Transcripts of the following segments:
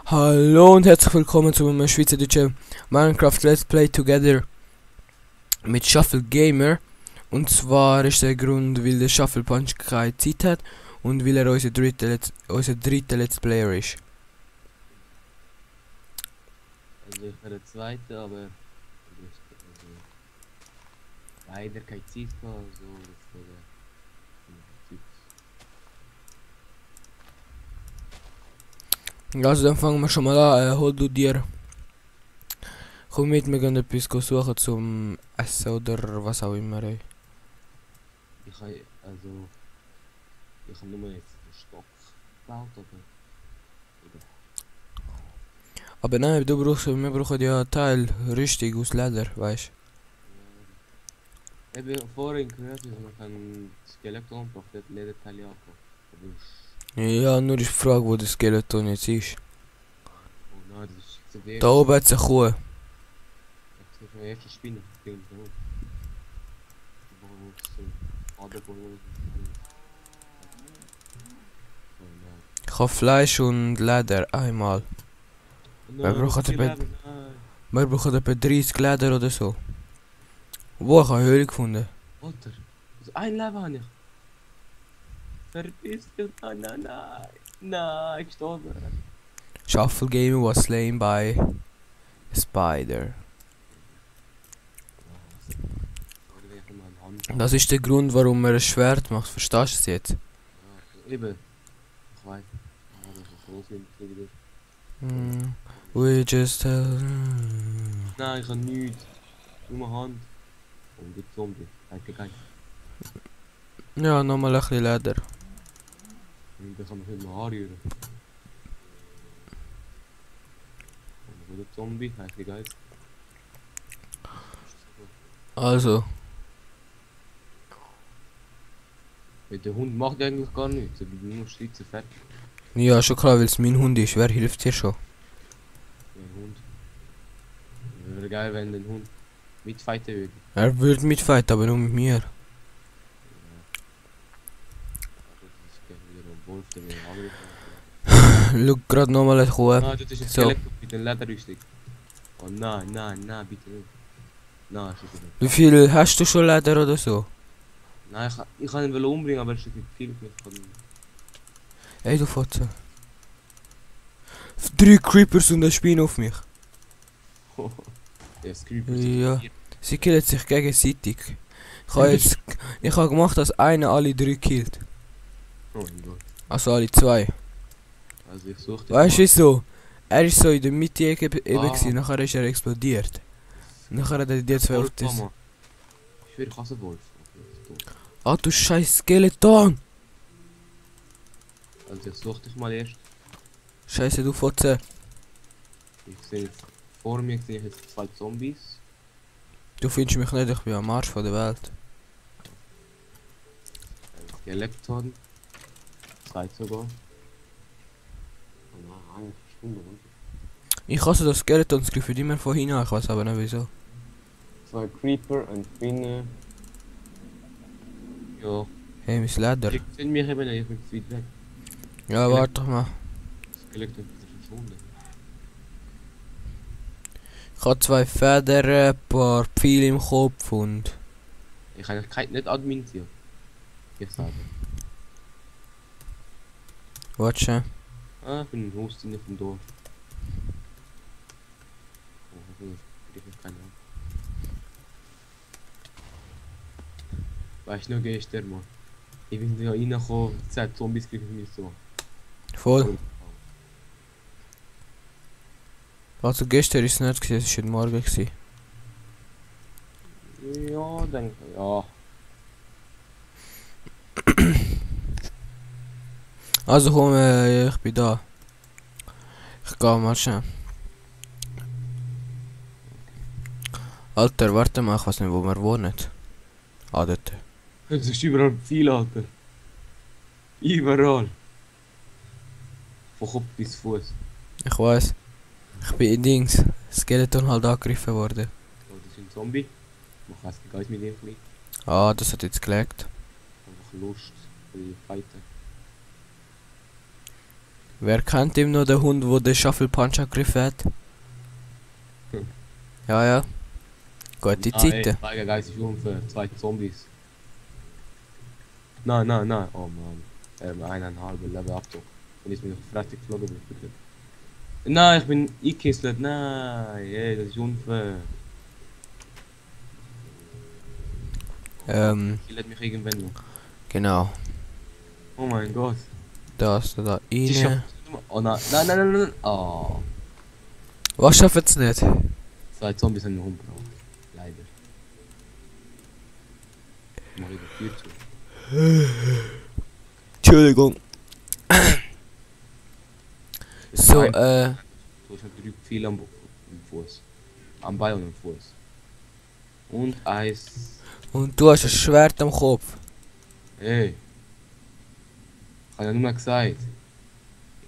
Hallo und herzlich willkommen zu meinem schweizerdeutschen Minecraft Let's Play Together mit Shuffle Gamer. Und zwar ist der Grund, weil der Shuffle Punch keine Zeit hat und weil er unser dritter Let's Player ist. Also ich bin der Zweite, aber leider keine Zeit gehabt, so deswegen. Also dann fangen wir schon mal an. Hol du dir. Komm mit, wir gehen etwas suchen zum Essen oder was auch immer. Ey. Ich habe nur jetzt einen Stock gebaut, Aber nein, wir brauchen ja Teil Rüstung aus Leder, weißt ich habe vorhin gehört, dass man kann Skeleton braucht das Lederteil ja auch. Aber du? Ja, nur ist die Frage, wo der Skeleton jetzt ist. oh nein, das ist so der Da oben hat es eine Kuh. das ist die erste Spinne. Ich habe Fleisch und Leder einmal. Wir brauchen etwa 30 Leder oder so. Wo, ich habe eine Höhle gefunden. Alter, also ein Leben habe ich. Verpiss dich, nein, gestorben. Shuffle Gamer was slain by a spider. Das ist der Grund, warum er ein Schwert macht. Verstehst du es jetzt? Ja, eben. Ich weiß. Ja, das ist groß wieder. We just Nein, ich habe nichts. Nur Hand. Und die Zombie. Geil. Ja, nochmal ein bisschen Leder. Und dann kann man nicht mehr anrühren. Und der Zombie, heißt geil. Also, Der Hund macht eigentlich gar nichts. Er will nur schwitzen, fertig. ja, schon klar, weil es mein Hund ist. Wer hilft dir schon? Der Hund. Wäre geil, wenn der Hund mitfighten würde. Er würde mitfighten, aber nur mit mir. Schau gerade nochmal eine Kuh. Ah, das ist ein So. Skelett mit den Lederrüstung. Oh nein, bitte nicht. Nein, ist nicht. Wie viel hast du schon Leder oder so? Nein, ich kann ihn umbringen, aber es ist nicht viel. Ey, du Fotze. 3 Creepers und ein Spin auf mich. Der Creeper. Ja. Sie killen sich gegenseitig. Ich habe gemacht, dass einer alle 3 killt. Oh mein Gott. Also alle 2. Also ich suche Weißt du wieso? Er ist so in der Mitte eben gewesen, Ah. nachher ist er explodiert. Nachher hat er die 2 auf das. Ich will Kassenwolf. Ah, du scheiß Skeleton! Also ich suche dich mal erst. Scheiße, du Fotze. Ich sehe jetzt vor mir sehe ich jetzt 2 Zombies. Du findest mich nicht, ich bin am Arsch von der Welt. Ein Skeleton. 2 sogar. Oh nein, eine Stunde runter. Ich hasse das Skeleton-Skript für immer von hinten, ich weiß aber nicht wieso. 2 Creeper, ein Spinne. Ja. Hey, mein Leder. Ich sehe mich eben nicht, ich bin zu weit weg. Ja, warte doch mal. Das Skeleton ist verschwunden. Ich habe 2 Federn, ein paar Pfeile im Kopf und... Ich kann nicht Admin sein. Ich sage. Warte schon. Ah, ich bin im Haus drin vom Dorf. Oh, ich habe keine Ahnung. Weißt du noch gestern mal? Ich bin da reingekommen, 10 Zombies gegen mich so. Voll. Also gestern ist es nicht gewesen, es war heute Morgen gewesen. Ja, denke ja. Also komm, ich bin da. Ich gehe mal schnell. Alter, warte mal, ich weiß nicht, wo wir wohnen. Ah, dort. Es ist überall viel, Alter. Überall. Von Kopf bis Fuß. Ich weiß. Ich bin in Dings. Skeleton halt angegriffen worden. Oh, das ist ein Zombie. Man kann es nicht mit ihm fliegen. Ah, das hat jetzt gelegt. Einfach Lust für die Fighter. Wer kennt ihm noch den Hund, wo den Shuffle Punch angegriffen hat? Hm. Ja, ja. Gute Zeiten. Geist ist unfair. 2 Zombies. Nein, nein, nein. Oh Mann. 1,5 Leben Abzug. Und ist mir noch fertig geflogen. Nein, ich bin eingekisselt. Nein, ey, das ist unfair. Killt mich irgendwann noch. Genau. Oh mein Gott. Das da Die rein. Oh nein, nein, nein, nein, nein. Oh. Was schafft's nicht? 2 Zombies haben mich umgebracht. Leider. Ich mach wieder Tür zu. Entschuldigung. So, Du hast natürlich viel am Fuß. Am Bein und am Fuß. Und Eis. und du hast ein Schwert am Kopf. Hey. Ich habe ja nur mal gesagt.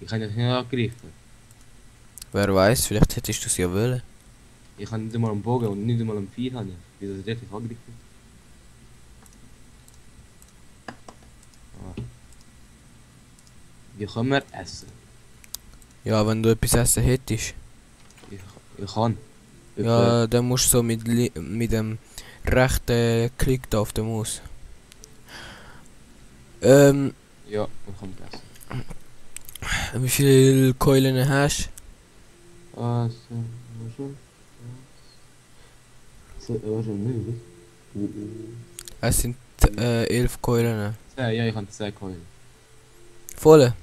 Ich habe dich nicht angegriffen. Wer weiß, vielleicht hättest du es ja wollen. Ich habe nicht einmal einen Bogen und nicht einmal einen Pfeil. Habe ich. Wieso ist das nicht angegriffen? Ah. Wie können wir essen? Ja, wenn du etwas essen hättest. Ich kann. Ja, dann musst du so mit dem rechten Klick da auf der Maus. Ja, ich kann essen. Wie viele Keulen hast Was? Schon du? Es sind 11 Keulen. ja, ich habe 10 Keulen. Voll?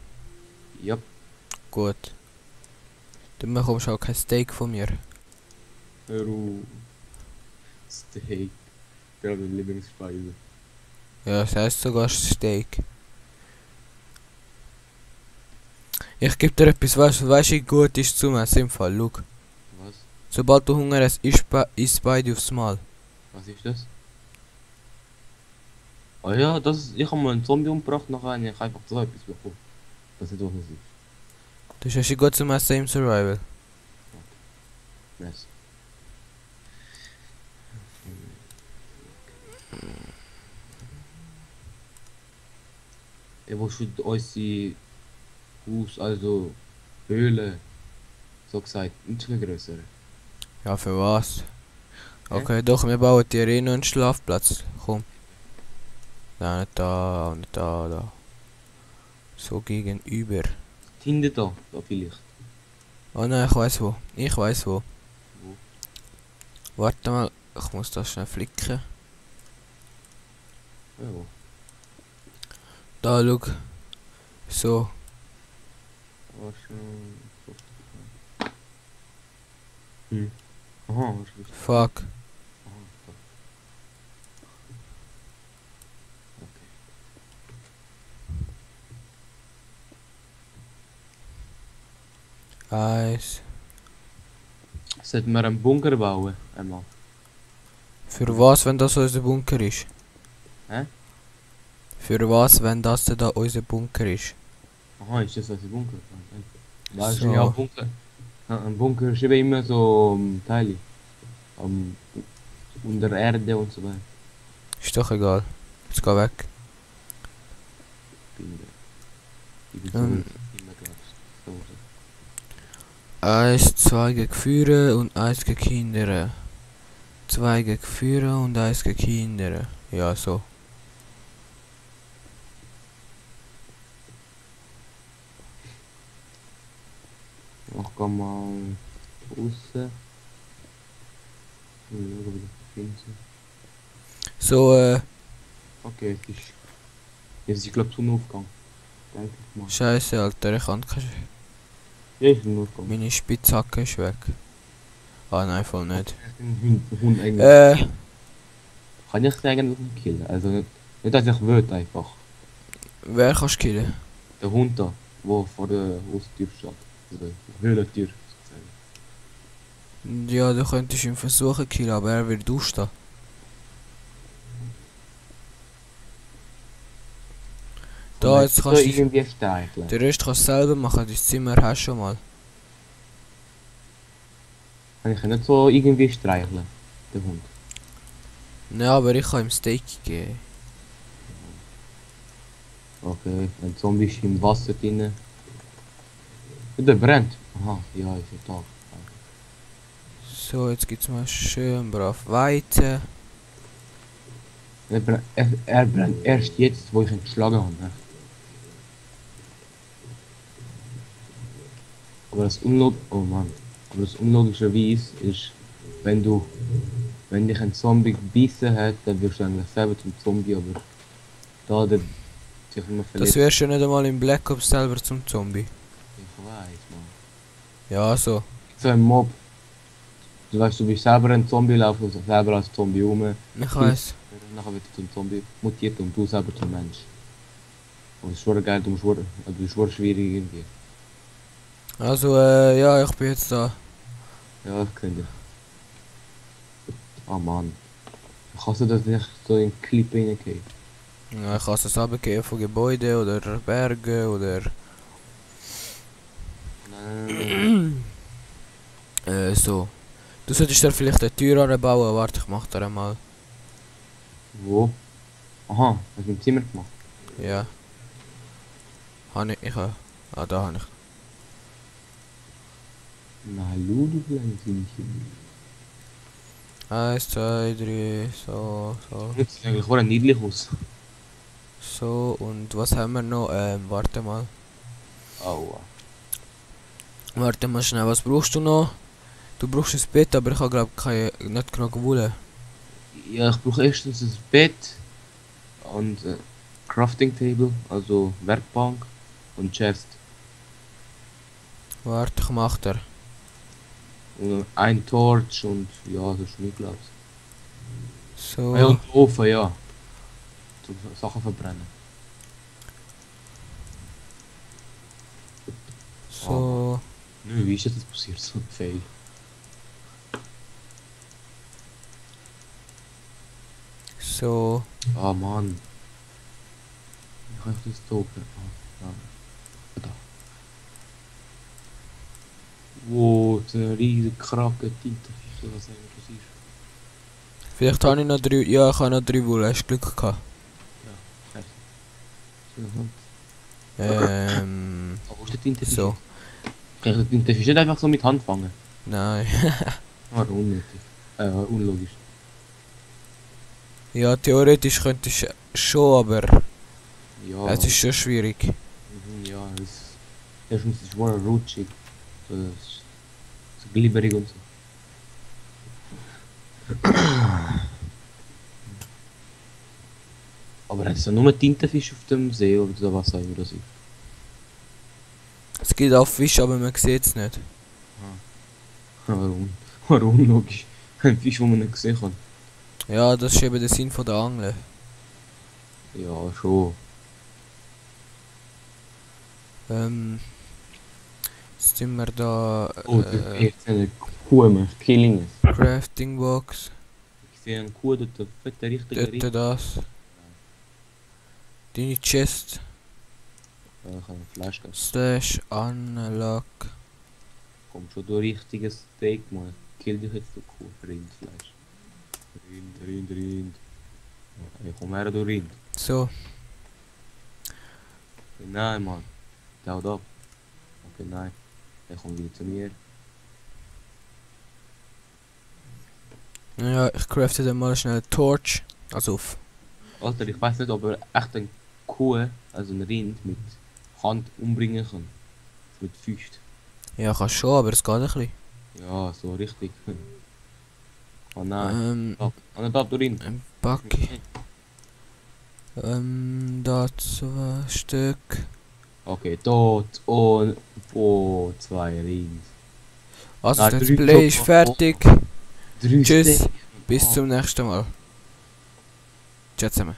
Ja. Gut. Dann bekommst du auch kein Steak von mir. Hör auf. Steak. Gerade meine Lieblingsspeise. Ja, das heisst sogar Steak. Ich geb dir etwas, weißt du, gut ist zum Essen im Fall. Schau. Was? Sobald du Hunger hast, isst beide aufs Mal. Was ist das? Oh ja, ich habe mal einen Zombie umgebracht, nachher habe ich einfach so etwas bekommen. Das ist doch nicht. Das ist gut zum Essen im Survival. Yes. Wo schon unsere Haus, also Höhle, so gesagt, nicht viel größer. Ja, für was? Okay, doch, wir bauen dir eh noch einen Schlafplatz. Komm. Nein, nicht da, auch nicht da, da. So gegenüber. Hinter da vielleicht. Oh nein, ich weiß wo. Ich weiß wo. Wo? Warte mal, ich muss das schnell flicken. Ja, wo? Da, schau. So. Oh, schon. Hm. Aha, was ist das? Fuck. Aha, da. Okay. Eins. Sollten wir einen Bunker bauen? Einmal. Für was, wenn das unser Bunker ist? Hä? Für was, wenn das da unser Bunker ist? Aha, ist das ein Bunker? Da ist So. ja auch Bunker. Ja, ein Bunker ist eben immer so Teile. Unter der Erde und so weiter. Ist doch egal. Jetzt geh weg. Ich bin so Ähm. immer glaubst. So. Eins, 2 gegen Führer und 1 gegen Kinder. 2 gegen Führer und 1 gegen Kinder. Ja, so. Ich geh mal raus. Schauen, ob ich das finde. So, Okay, jetzt ist glaube ich Sonnenaufgang. Denke ich mal. Scheiße, Alter, ich kann keine. Ja, ist Sonnenaufgang. Meine Spitzhacke ist weg. Ah, nein, voll nicht. Ein Hund eigentlich. Äh, Kann ich sagen, dass ich killen? Also nicht dass ich will einfach. wer kannst du killen? Der Hund da, der vor der Haustür steht. Oder Höhlentür sozusagen. Ja, du könntest ihn versuchen killen, aber er wird durchstehen. Da, jetzt kannst du irgendwie steicheln. den Rest kannst du selber machen, dein Zimmer hast du schon mal. Kann ich ihn nicht so irgendwie streicheln, der Hund. Ne, aber ich kann ihm Steak geben. Okay, ein Zombie ist im Wasser drin. Der brennt. Aha, ja, ist ja da. So, jetzt gibt's mal schön brav weiter. Er brennt erst jetzt, wo ich ihn geschlagen habe. Ne? Aber oh Mann. Aber das unlogischerweise ist, wenn du, wenn dich ein Zombie gebissen hat, dann wirst du eigentlich selber zum Zombie, aber da der sich immer Das verletzt. wärst du nicht einmal im Black Ops selber zum Zombie. Ich weiß, Mann. Ja, so. So ein Mob. Du weißt, du bist selber ein Zombie, laufst also selber als Zombie rum. Ich weiß. Nachher wird er zum Zombie mutiert und du selber zum Mensch. Und das ist schon geil, also das ist schon schwierig irgendwie. Also, ja, ich bin jetzt da. Ja, ich kenne dich. Oh Mann. Ich hasse das nicht so in Clip reingehen. Ja, ich kann es runtergehen von Gebäuden oder Bergen oder... Nein. so. Du solltest da vielleicht eine Tür anbauen. Warte, ich mach da einmal. Wo? Aha, hast du im Zimmer gemacht? Ja. Habe ich... Ah, da habe ich. Na hallo, du kleines Hühnchen. 1, 2, 3, so, so. Das sieht eigentlich auch niedlich aus. So, und was haben wir noch? Warte mal. Aua. Warte mal schnell, was brauchst du noch? Du brauchst ein Bett, aber ich habe glaube nicht genug Wolle. Ja, ich brauche erstens ein Bett und Crafting Table, also Werkbank und Chest. Warte, ich mach dir. Und ein Torch und ja, das ist nicht glaub's. So. Ah ja, und Ofen, ja. Zum Sachen verbrennen. So. Nö, wie ist das passiert? So ein Fail. So. Ah Mann. Ich kann das Token. Ah, da. Wow, das ist eine riesige Krake Tintenfisch, was eigentlich das ist. Vielleicht habe ich noch 3. Ja, ich habe noch 3 Wolle. Hast du Glück gehabt? Wo ist der Tintenfisch? So. Kann ich den Tintenfisch nicht einfach so mit Hand fangen? Nein. Ah, unnötig. Unlogisch. Ja, theoretisch könntest du schon, aber Ja. es ist schon schwierig. Ja, erstens ist es wohl rutschig. So glibberig und so. Aber es ist ja nur Tintenfisch auf dem See oder was auch immer das ist. Es gibt auch Fisch, aber man sieht es nicht. Warum? Warum logisch? Ein Fisch, den man nicht gesehen hat. Ja, das ist eben der Sinn von der Angel. Ja, schon. Jetzt sind wir da. Oh, jetzt eine Kuh, man. Killing. Crafting Box. Ich sehe eine Kuh, dort fette richtige Dort das. Deine Chest. Ja, ich habe ein Fleisch gehabt. Slash Unlock. Komm schon, du richtiges Steak, man. Kill dich jetzt, du Kuh. Rindfleisch. Rind. Ja, komm her, du Rind. So. Nein, Mann. Der haut ab. Okay, nein. Er kommt wieder zu mir. Ja, ich crafte dann mal schnell eine Torch. Also auf. Alter, ich weiß nicht, ob er echt eine Kuh, also ein Rind, mit Hand umbringen kann. Mit Füßen. Ja, kann schon, aber es geht ein bisschen. Ja, so richtig. Oh nein. Da, du Rind. Ein Backi. Da 2 Stück. Okay, tot und oh, 2 Rind. Also Ah, das 3 Play ist Top- fertig. 3 Tschüss. Steak. Bis zum nächsten Mal. Ciao zusammen.